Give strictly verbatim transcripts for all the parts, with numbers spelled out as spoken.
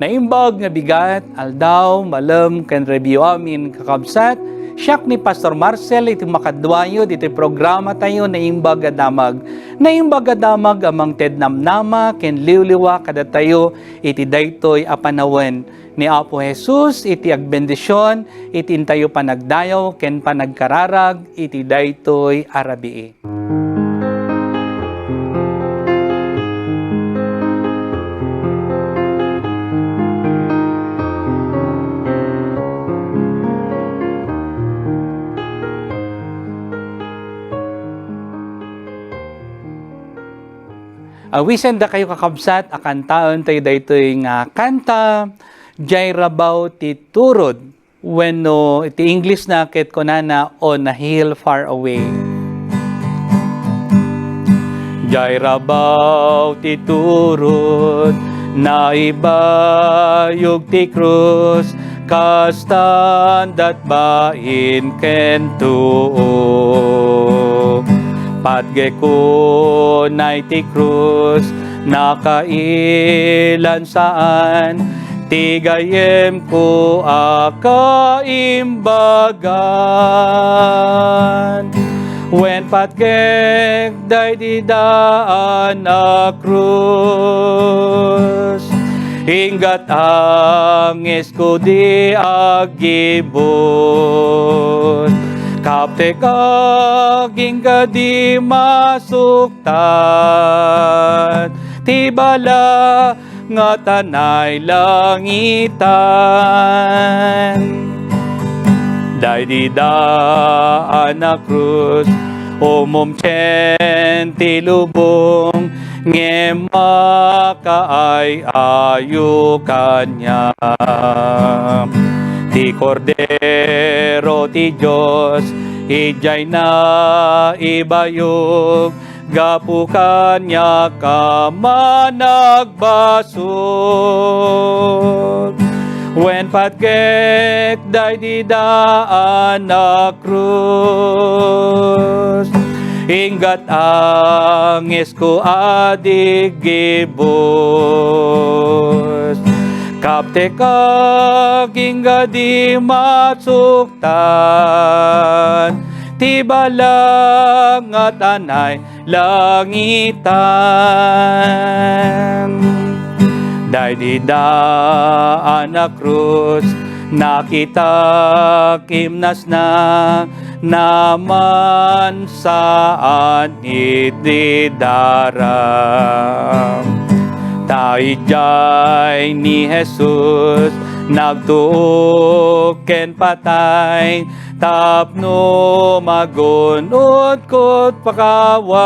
Naimbag nga bigat, aldaw, malem, ken rabii amin, kakabsat. Siak ni Pastor Marcel iti makaduayo ditoy programa tayo, Naimbag a Damag. Naimbag a Damag a mangted namnama ken liwliwa kadatayo iti daytoy a panawen ni Apo Jesus iti agbendision iti intayo panagdayaw ken panagkararag iti daytoy a rabii. Awisen dakayo, kakabsat, a kantaen tayo daytoy nga kanta, Diay Rabaw ti Turod. Wenno iti English na ket kunana, On a Hill Far Away. Diay rabaw ti turod, naibayog ti krus, kas tandat bain ken tuo. Patgek unay ti krus, nakailan saan, ti gayyemko a kaimbagan. Wen patgek daydi daan a krus, inggat angesko di aggibus. Kaptek agingga di masuktan, ti bala nga tanay langitan. Daydi daan a krus, umumtien ti lubong, ngem makaay-ayo kaniak. Ti Kordero ti Dios, idiay naibayog, gapu kaniak a managbasol. Wen patgek daydi daan a krus, inggat angesko a di gibus. Kaptek agingga di masuktan, ti bala nga tanay langitan. Daydi daan a krus, nakitak imnasna, naman saan iti dara. Ta idiay ni Jesus nagtuok ken patay, tapno magun-odko ti pakawan.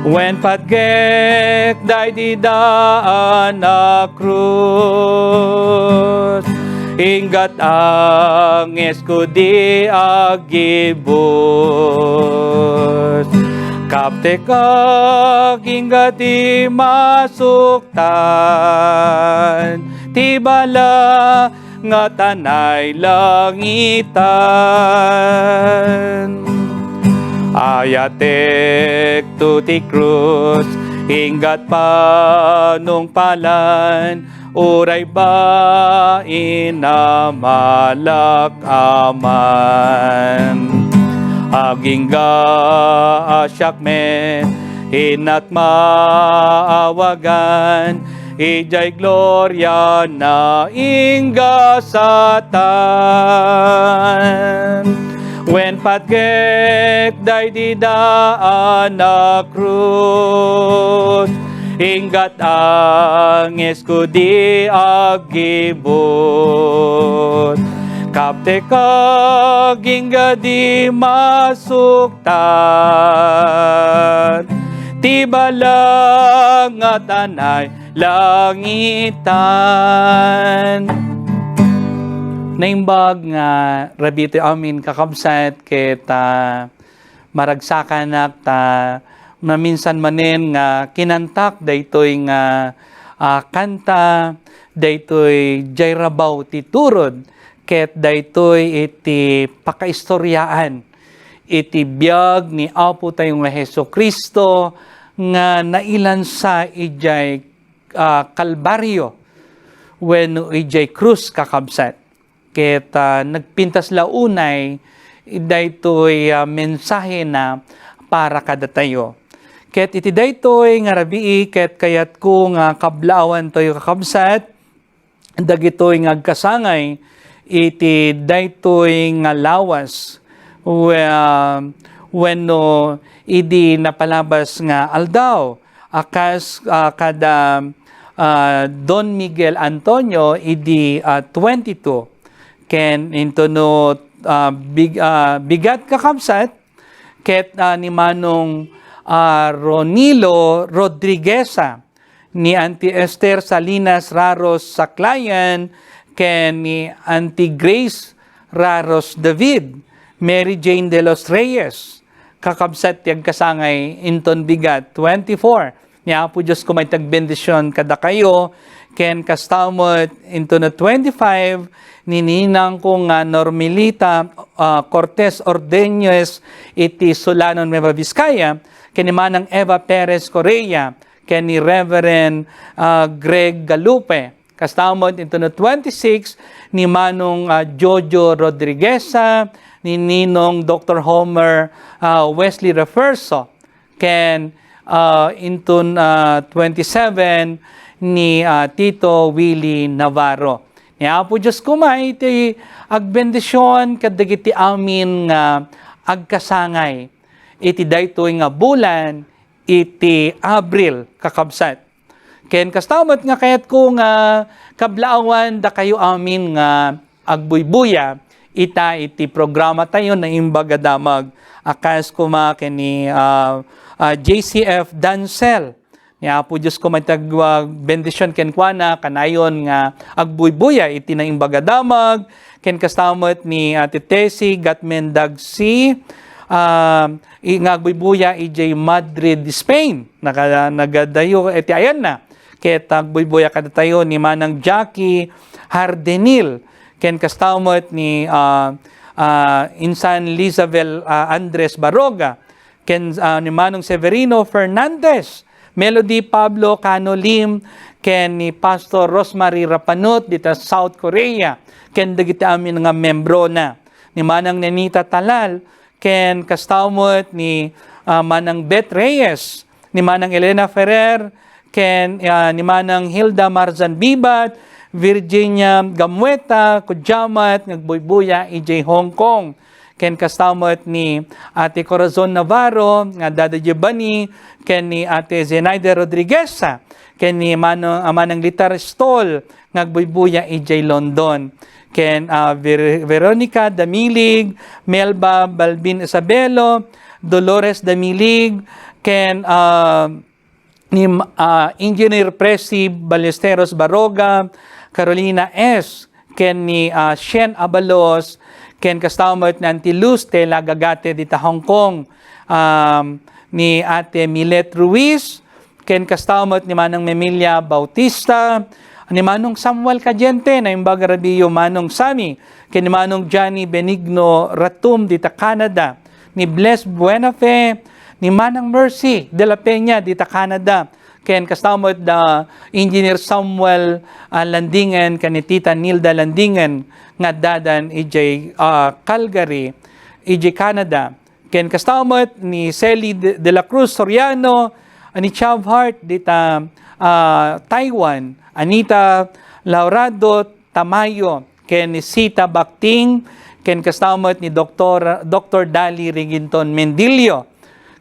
Wen patgek daydi daan a krus, inggat angesko di aggibus. Kaptek agingga ti masuktan, ti bala nga tanay langitan. Ayatekto ti krus, inggat panungpalan, uray bain a malak-aman. Agingga a siak met, innak maawagan, idiay gloria na ingga satan. Wen patgek daydi daan a krus, inggat angesko di aggibus. Kaptek agingga di masuktan, ti bala nga tanay langitan. Naimbag nga rabii ti amin, kakabsat, ket, ah, maragsakanak ta maminsan manen nga kinantak daytoy nga, ah, kanta, daytoy Diay Rabaw ti Turod, ket daytoy iti pakaistoriaan iti biag ni Apo tayo nga Jesu-Cristo nga nailansa idiay, ah, Kalbario wenno idiay krus, kakabsat. Ket, ah, nagpintas la unay daytoy, ah, mensahena para kadatayo. Ket iti daytoy nga rabii, ket kayatko nga kablaawantayo, kakabsat, dagitoy nga agkasangay iti daytoy nga lawas we-, ah, wenno idi napalabas nga aldaw, a kas-, ah, kada, ah, Don Miguel Antonio idi, ah, twenty-two, ken intono, ah, big-, ah, bigat, kakabsat, ket, ah, ni Manong, ah, Ronilo Rodrigueza, ni Auntie Esther Salinas Raros Saklayan, ken ni Auntie Grace Raros David, Mary Jane de los Reyes, kakabsat ti agkasangay inton bigat, twenty-four. Ni Apo Dios koma iti agbendisyon kadakayo, ken kasta met intono twenty-five, ni ninangko nga Normelita, ah, Cortez Ordeñez iti Sulanon, Nueva Vizcaya, ken ni Manang Eva Perez Correa, ken ni Reverend, ah, Greg Galupe. Kasta met intono twenty-six, ni Manong, ah, Jojo Rodrigueza, ni Ninong Doctor Homer, ah, Wesley Refuerzo, ken, ah, inton, ah, twenty-seven, ni, ah, Tito Willie Navarro. Ni Apo Dios koma iti agbendisyon kadagiti amin nga agkasangay iti daytoy nga bulan iti Abril, kakabsat. Ken kasta met nga kayatko nga kablaawan dakayo amin nga agbuybuya ita iti programa tayo, Naimbag a Damag, a kas koma ken ni, ah, ah, J C F Dancel. Ni Apo Dios koma iti ag-, ah, bendisyon kenkuana, kanayon nga agbuybuya iti Naimbag a Damag, ken kasta met ni Ate Tessie Gatmen Dagsi, ah, i-, nga agbuybuya idiay Madrid, Spain. Naka-, nagadayo iti ayanna. Ket agbuybuya kadatayo ni Manang Jackie Hardenil, ken kasta met ni, ah, ah, Insan Lizabel, ah, Andres Baroga, ken, ah, ni Manong Severino Fernandez, Melody Pablo Cano Lim, ken ni Pastor Rosemary Rapanut dita South Korea, ken dagiti amin nga membrona, ni Manang Nenita Talal, ken kasta met ni, ah, Manang Beth Reyes, ni Manang Elena Ferrer, ken, ah, ni Manang Hilda Marzan Bibat, Virginia Gamueta, Kujamat, nga agbuybuya idiay Hong Kong. Ken kasta met ni Ate Corazon Navarro, nga Dada Giovanni, ken ni Ate Zenaida Rodriguez, ken ni Mano-, ah, Manang Litar Stol, nga agbuybuya idiay London. Ken, ah, Ver-, Veronica Damilig, Melba Balbin Isabelo, Dolores Damilig, ken, ah, ni, ah, Engineer Presi Ballesteros Baroga, Carolina S., ken ni, ah, Shen Abalos, ken kasta met ni Auntie Luz Tela Gagate dita Hong Kong, um, ni Ate Milet Ruiz, ken kasta met ni Manang Memilia Bautista, ni Manong Samuel Cadiente, Naimbag a Rabiyo Manong Sami, ken ni Manong Johnny Benigno Ratum dita Canada, ni Bless Buenafe, ni Manang Mercy de la Peña dita Canada, ken kasta met da Engineer Samuel, ah, Landingen ken ni Tita Nilda Landingen nga addadan idiay, ah, Calgary, idiay Canada. Ken kasta met ni Sally de, de la Cruz Soriano, ni Chav Hart dita, ah, Taiwan, Anita Laurado Tamayo, ken ni Sita Bakting, ken kasta met ni Doktor, Doktor Dali Riginton Mendilio,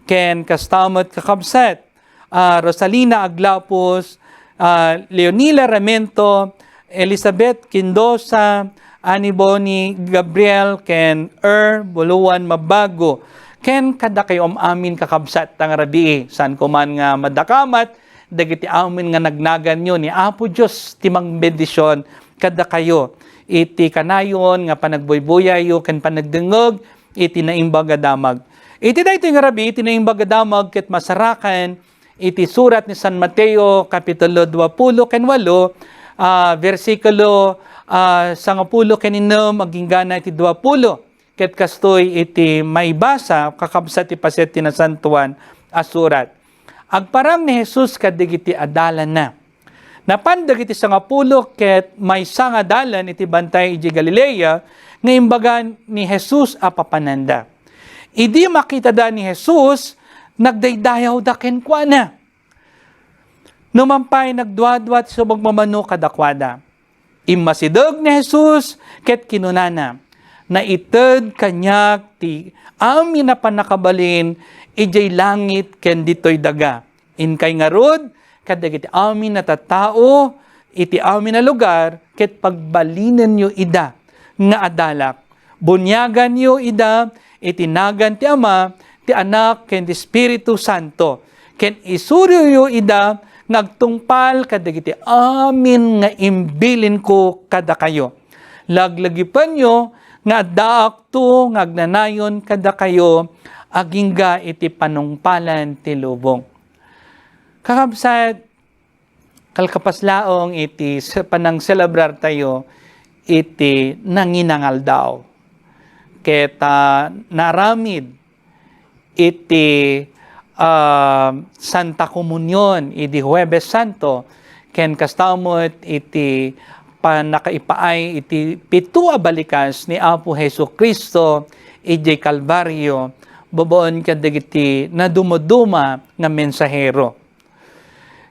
ken kasta met kakabsat, ah, Rosalina Aglapos, ah, Leonila Ramento, Elizabeth Quindosa, Annie Bonnie Gabriel, ken Er Buluan Mabago, ken kadakayo am-amin kakabsat ta nga rabii, saan ko man nga madakamat dagiti amin nga nagnaganyo. Ni Apo Dios ti mangbendisyon kadakayo iti kanayon nga panagbuybuyayo ken panagdengngeg iti Naimbag a Damag. Iti daytoy nga rabii, iti Naimbag a Damag ket masarakan iti surat ni San Mateo, kapitulo dua pulo ken walo, ah, bersikulo, ah, sangapulo ken innem agingga na iti dua pulo. Ket kastoy iti maibasa, kakabsat ti paset ti Nasantoan a Surat. Agparang ni Jesus kadagiti adalanna. Napan dagiti sangapulo ket maysa nga adalan iti bantay idiay Galilea nga imbaga ni Jesus a papananda. Idi makitada ni Jesus, nagdaydayawda kenkuana. Numan pay, nagduadua ti sumagmamano kadakuada. Immasideg ni Jesus ket kinunana, "Naited kaniak ti amin a pannakabalin idiay langit ken ditoy daga. Inkay ngarud kadagiti amin a tattao iti amin a lugar ket pagbalinenyo ida nga adalak. Buniaganyo ida iti nagan ti Ama, ti Anak, ken ti Espiritu Santo, ken isuroyo ida nga agtungpal kadagiti amin nga imbilinko kadakayo. Laglagipenyo nga addaakto nga agnanayon kadakayo agingga iti panungpalan ti lubong." Kakabsat, kalkapas laeng iti se-, panangselebrar tayo iti nanginangaldaw. Ket, ah, naaramid iti, ah, Santa Comunion, idi Huwebes Santo, ken kasta met iti pannakaipaay iti pito a balikas ni Apo Jesu-Cristo idiay Kalbario, babaen kadagiti nadumoduma nga mensahero.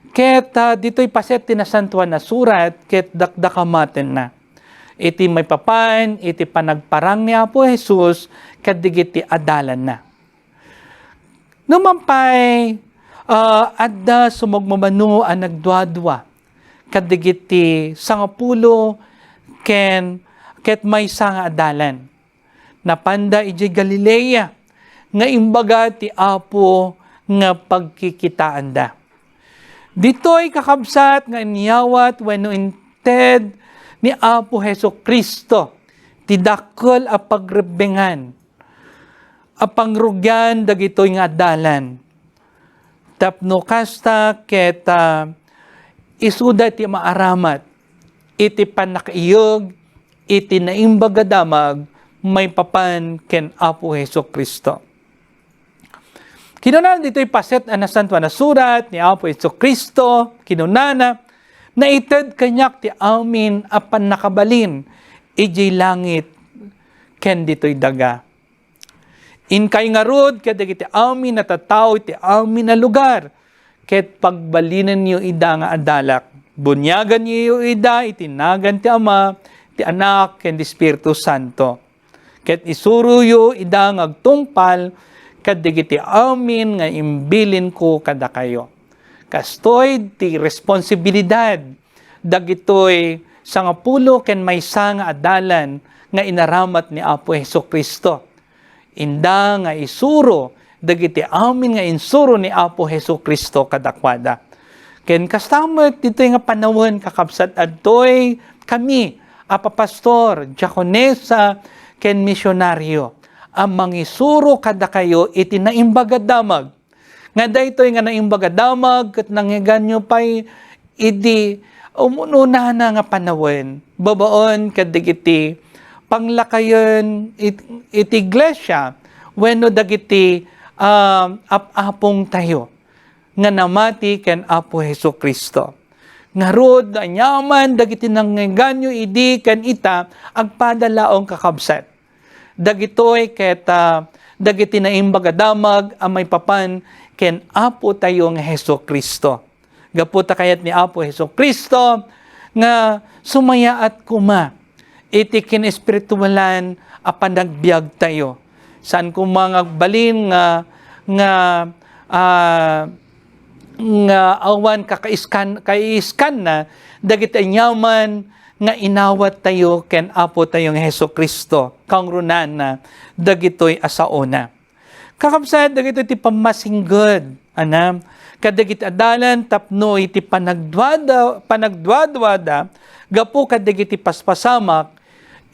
Ket, ah, ditoy paset ti Nasantoan a Surat, ket dakdakamatenna iti maipapan iti panagparang ni Apo Jesus kadagiti adalanna. Numan pay, ah, adda sumagmamano a nagduadua kadagiti sangapulo ken ket maysa nga adalan. Napanda idiay Galilea nga imbaga ti Apo nga pagkikitaanda. Ditoy, kakabsat, nga inyawat wenno inted ni Apo Jesu-Cristo ti dakkel a pagrebbengan a pangrugian dagitoy nga adalan. Tapno kasta ket, ah, isuda ti maaramat iti pannakaiyeg iti Naimbag a Damag maipapan ken Apo Jesu-Cristo. Kinunana ditoy paset a Nasantoan a Surat ni Apo Jesu-Cristo, kinunana, "Naited kaniak ti amin a pannakabalin idiay langit ken ditoy daga." Inkay ngarud kadagiti amin a tattao iti amin a lugar, ket pagbalinenyo ida nga adalak. Buniaganyo ida iti nagan ti Ama, ti Anak, ken ti Espiritu Santo. Ket isuroyo ida nga agtungpal kadagiti amin nga imbilinko kadakayo. Kastoy ti responsibilidad dagitoy sangapulo ken maysa nga adalan nga inaramat ni Apo Jesu-Cristo. Inda nga isuro dagiti amin nga insuro ni Apo Jesu-Cristo kadakuada. Ken kasta met ditoy nga panawen, kakabsat, adtoy kami a papastor, diakonesa, ken misionaryo a mangisuro kadakayo iti Naimbag a Damag. Nga daytoy nga Naimbag a Damag ket nangngeganyo pay idi umununana nga panawen, babaen kadagiti panglakayen it-, iti iglesia wenno dagiti, ah, ap-apongtayo nga namati ken Apo Jesu-Cristo. Ngarud, aniaman dagiti nangngeganyo idi ken ita, agpada laeng, kakabsat. Dagitoy ket, ah, dagiti Naimbag a Damag a maipapan ken Apo tayo nga Jesu-Cristo. Gapu ta kayat ni Apo Jesu-Cristo nga sumayaat koma iti kinespiritualan a panagbiagtayo. Saan koma nga agbalin nga, nga, ah, nga awan kakaiskan-, kaiiskanna dagiti aniaman nga inawattayo ken Apo tayo nga Jesu-Cristo, kaungrunana dagitoy a saona. Kakabsat, dagitoy ti pammasingged, ana, kadagiti adalan tapno iti panagduada-, panagduaduada gapu kadagiti paspasamak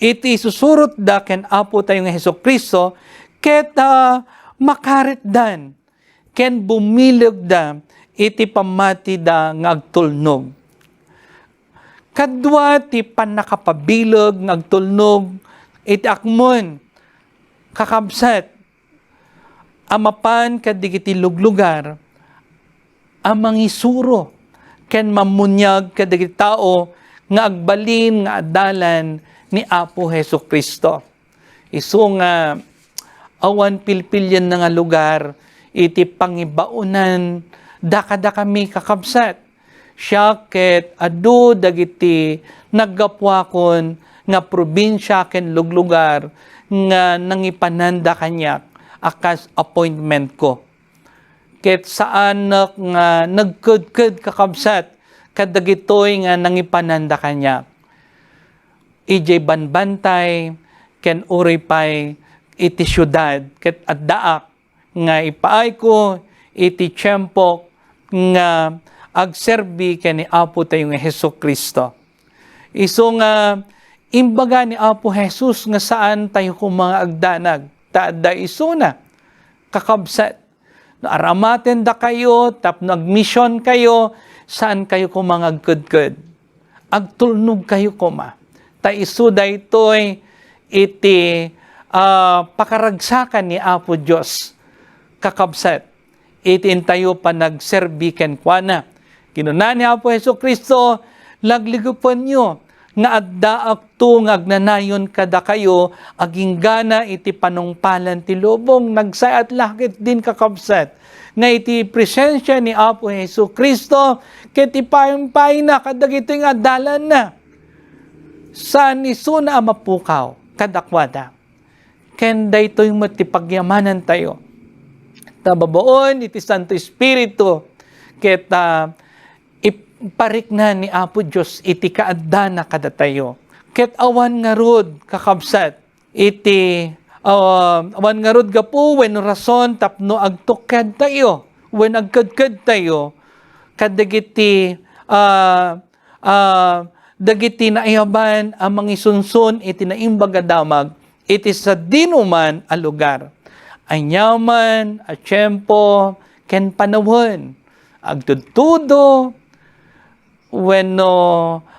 iti isusurotda ken Apo tayo nga Jesu-Cristo, ket, ah, makaritdan ken bumilegda iti pammatida nga agtulnog. Kadua ti pannakapabileg nga agtulnog iti akmon, kakabsat, a mapan kadagiti luglugar a mangisuro ken mammuniag kadagiti tao nga agbalin nga adalan ni Apo Jesu-Cristo. Isu nga awan pilpilienna nga lugar iti pangibaonanda kadakami, kakabsat. Siak ket adu dagiti naggapuakon nga probinsia ken luglugar nga nangipananda kaniak a kas appointmentko. Ket saanek nga nagkedked, kakabsat, kadagitoy nga nangipananda kaniak. Idiay banbantay ken uray pay iti siudad ket addaak nga ipaayko iti tiempok nga agserbi ken ni Apo tayo nga Jesu-Cristo. Isu nga imbaga ni Apo Jesus nga saan tayo koma nga agdanag, ta adda isuna, kakabsat. No aramatendakayo tapno agmisionkayo, saan kayo koma nga agkedked. Agtulnog kayo koma. Ta isu daytoy iti, ah, pakaragsakan ni Apo Dios, kakabsat, iti intayo panagserbi kenkuana. Kinuna ni Apo Jesu-Cristo, "Lagligupenyo nga addaakto nga agnanayon kadakayo, aginggana iti panungpalan ti lubong." Nagsayat la ketdin, kakabsat, nga iti presensia ni Apo Jesu-Cristo ket ipaimpayna kadagitoy nga adalanna. Saan isuna a mapukaw kadakuada. Ken daytoy met ti pagyamanantayo. Ta babaen iti Santo Espiritu ket, ah, iparikna ni Apo Dios iti kaaddana kadatayo. Ket awan ngarud, kakabsat, iti, ah, awan ngarud gapu wenno rason tapno agtukkedtayo wenno agkedkedtayo kadagiti, ah, ah, dagiti naiyaban a mangisunsun iti Naimbag a Damag iti sadinoman a lugar. Aniaman a tiempo ken panawen, agtudtudo wenno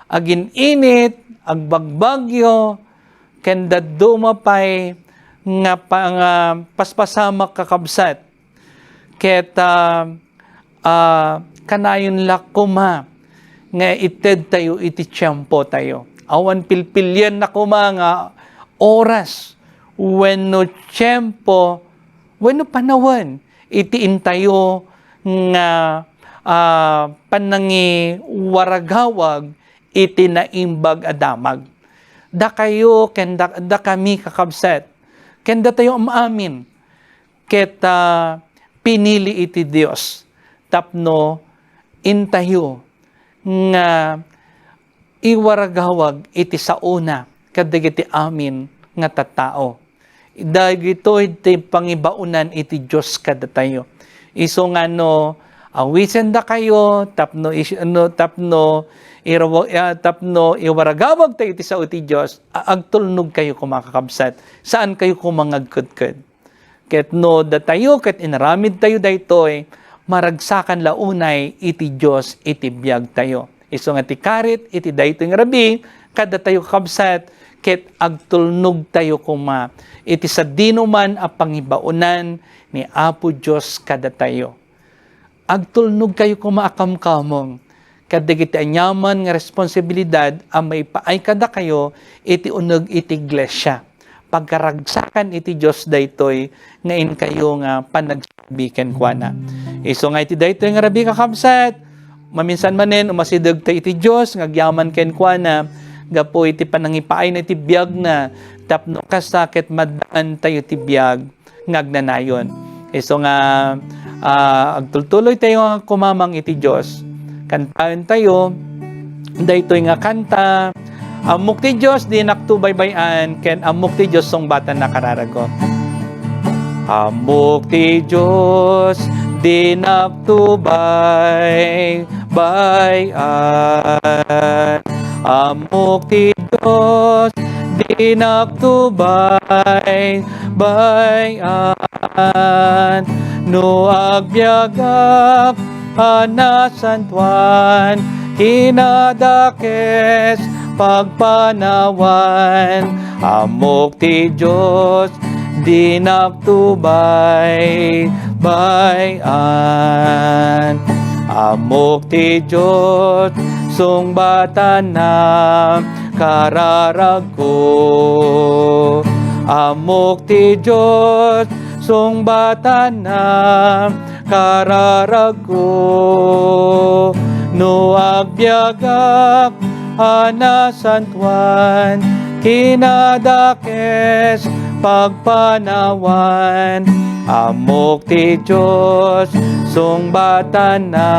agin-init, agbagbagyo, ken dadduma pay nga pa-, nga paspasamak, kakabsat. Ket, ah, ah, kanayon la koma nga itedtayo iti tiempotayo. Awan pilpilienna koma nga oras wenno tiempo wenno panawen iti intayo nga, ah, panangiwaragawag iti Naimbag a Damag. Dakayo ken da-, dakami, kakabsat, ken datayo am-amin ket, ah, pinili iti Dios tapno intayo nga iwaragawag iti saona kadagiti amin nga tattao. Dagitoy ti pangibaonan iti Dios kadatayo. Isu nga no awisendakayo tapno is-, no, tapno irawa-, ah, tapno iwaragawagtayo iti sao ti Dios, a-, agtulnogkayo koma, kakabsat. Saankayo koma nga agkedked. Ket no datayo ket inaramidtayo daytoy, maragsakan la unay iti Dios iti biagtayo. Isu nga ti karit iti daytoy nga rabii, kadatayo, kakabsat, ket agtulnogtayo koma iti sadinoman a pangibaonan ni Apo Dios kadatayo. Agtulnogkayo koma a kamkameng kadagiti aniaman nga responsibilidad a maipaay kadakayo iti uneg iti iglesia. Pagkaragsakan iti Dios daytoy nga inkayo nga panagserbi kenkuana. Isu nga iti daytoy nga rabii, kakabsat, maminsan manen umasidegtayo iti Dios nga agyaman kenkuana gapu iti panangipaayna iti biagna tapno kasta ket maddaantayo ti biag nga agnanayon. Isu nga, ah, agtultuloytayo nga kumamang iti Dios. Kantaentayo daytoy nga kanta, "Ammok ti Dios, dinakto baybay-an," ken "Ammok ti Dios, sungbatan a kararagko." Ammok ti Dios, dinakto bay-, bay-an. Ammok ti Dios, dinakto bay-bay-an. No agbiagak a nasantoan, kinadakes pagpanawan. Ammok ti Dios, dinakto bay-bay-an. Ammok ti Dios, sungbatanna, kararagko. Ammok ti Dios, sungbatanna, kararagko. No agbiagak a nasantoan, kinadakes pagpanawan, ammok ti Dios, sungbatanna,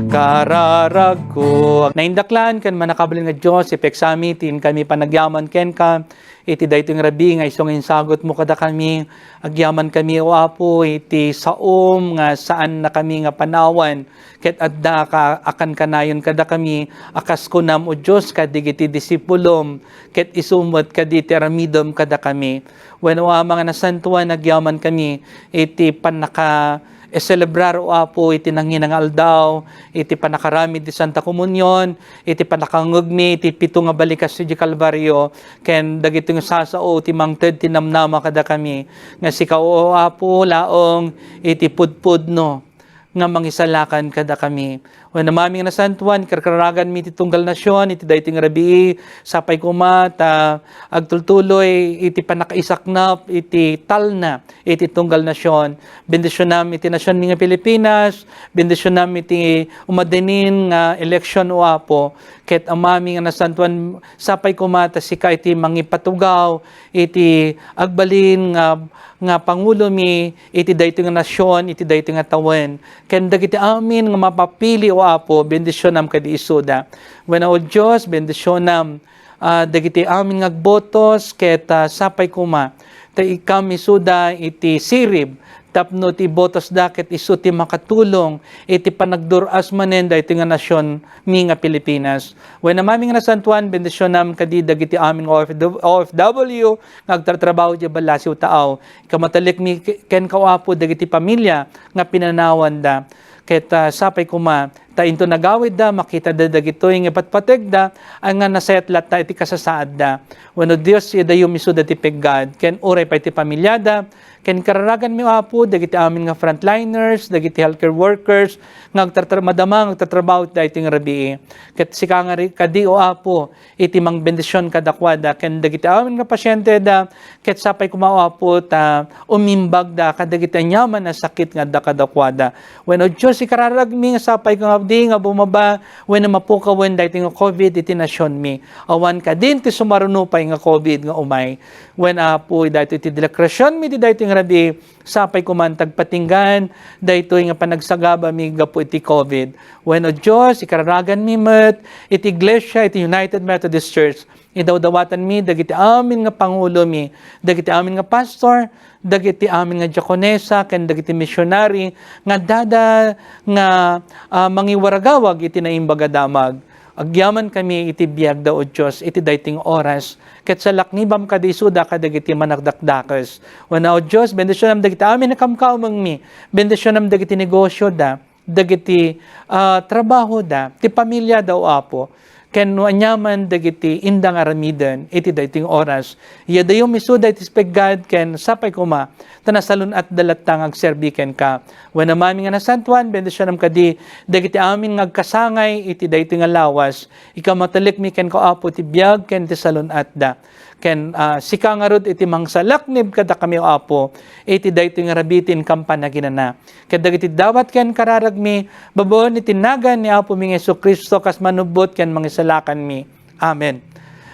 kararagko. Naindaklan ken mannakabalin nga Dios, ipeksami ti inkami panagyaman kenka, iti daytoy nga rabii nga isu nga insagutmo kadakami. Agyamankami, O Apo, iti saom nga saannakami nga panawan, ket adda ka-, a kankanayon kadakami, a kas kunam, O Dios, kadagiti disipulom, ket isu met kadagiti aramidem kadakami. Wen, O Ama nga nasantoan, agyamankami iti pannaka-, e-selebrar, O Apo, iti nangina nga aldaw, iti pannakaramid ti Santa Komunion, iti pannakangngegmi iti pito nga balikas iti Kalbario, ken dagitoy nga sasao ti mangted ti namnama kadakami, nga sika, O Apo, laeng iti pudpudno nga mangisalakan kadakami. Wen, Amami nga nasantoan, karkaraganmi iti tunggal nasion, iti daytoy nga rabii, sapay koma ta agtultuloy iti pannakaisaknap iti talna iti tunggal nasion. Bendisionam iti nasionmi nga Pilipinas, bendisionam iti umadinin nga eleksyon, O Apo. Ket Amami nga nasantoan, sapay koma ta sika iti mangipatugaw iti agbalin nga, nga pangulomi iti daytoy nga nasion, iti daytoy nga tawen. Ken dagiti amin nga mapapili, O Apo, bendisionam kadi isuda. Wen, O Dios, bendisionam ah, dagiti amin nga agbotos ket, ah, sapay koma ta ikkam isuda iti sirib tapno ti botosda ket isu ti makatulong iti panagdur-as manen daytoy nga nasionmi nga Pilipinas. Wen, Amami nga nasantoan, bendisionam kadi dagiti amin nga O F W, O F W nga agtartrabaho idiay ballasiw taaw. Ikamatalik mi ke-, kenka, O Apo, dagiti pamilya nga pinanawanda. Ket, ah, sapay koma, ta inton agawidda, makitada dagitoy nga ipatpategda, a nga nasayat latta iti kasasaadda. Wenno, Dios, idayum isuda ti peggad, ken uray pay ti pamiliada, ken kararaganmi, O Apo, dagiti amin nga frontliners, dagiti healthcare workers, nga agtartra-, madama nga agtatrabaho iti daytoy nga rabii. Ket sika nga ri-, kadi, O Apo, iti mangbendision kadakuada, ken dagiti amin nga pasienteda, ket sapay koma, O Apo, ta umimbagda kadagiti aniaman a sakit nga adda kadakuada. Wenno, Dios, ikararagmi nga sapay koma di nga bumaba wenno mapukawen daytoy nga covid iti nasionmi. Awan kadin ti sumaruno pay nga covid nga umay. Wen, Apo, daytoy ti deklarasyon mi iti daytoy nga rabii, sapay koma ta agpatinggan daytoy nga panagsagabami gapu iti covid. Wenno, Dios, ikararaganmi met iti iglesia, iti United Methodist Church. Idawdawatanmi dagiti amin nga pangulomi, dagiti amin nga pastor, dagiti amin nga diakonesa, ken dagiti misionary nga addada nga, ah, mangiwaragawag iti Naimbag a Damag. Agyamankami iti biagda, O Dios, iti daytoy nga oras, ket salaknibam kadi isuda kadagiti managdakdakes. Wenno, O Dios, bendisionam dagiti amin a kamkamengmi, bendisionam dagiti negosioda, dagiti, ah, trabahoda, ti pamiliada, O Apo, ken no aniaman dagiti inda nga aramiden iti daytoy nga oras. Idayum isuda iti peggad ken sapay koma ta nasalun-atda latta nga agserbi kenka. Wen, Amami nga nasantoan, bendisionam kadi dagiti amin nga agkasangay iti daytoy nga lawas. Ikamatalik mi kenka, Apo, ti biag ken ti salun-atda. Ken, ah, sika ngarud iti mangsalaknib kadakami, O Apo, iti daytoy nga rabii ti inkam panaginana. Ket dagiti dawat ken kararagmi, babaen iti nagan ni Apomi nga Jesu-Cristo, kas manubbot ken mangisalakanmi. Amen.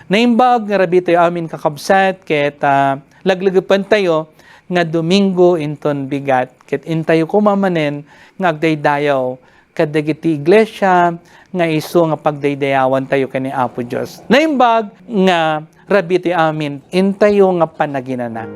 Naimbag nga rabii tayo amin, kakabsat, ket, ah, laglagipen tayo nga Domingo inton bigat. Ket intayo koma manen nga agdaydayaw kadagiti iglesia nga isu nga pagdaydayawan tayo ken ni Apo Dios. Naimbag nga rabii ti amin, intayo nga panaginana.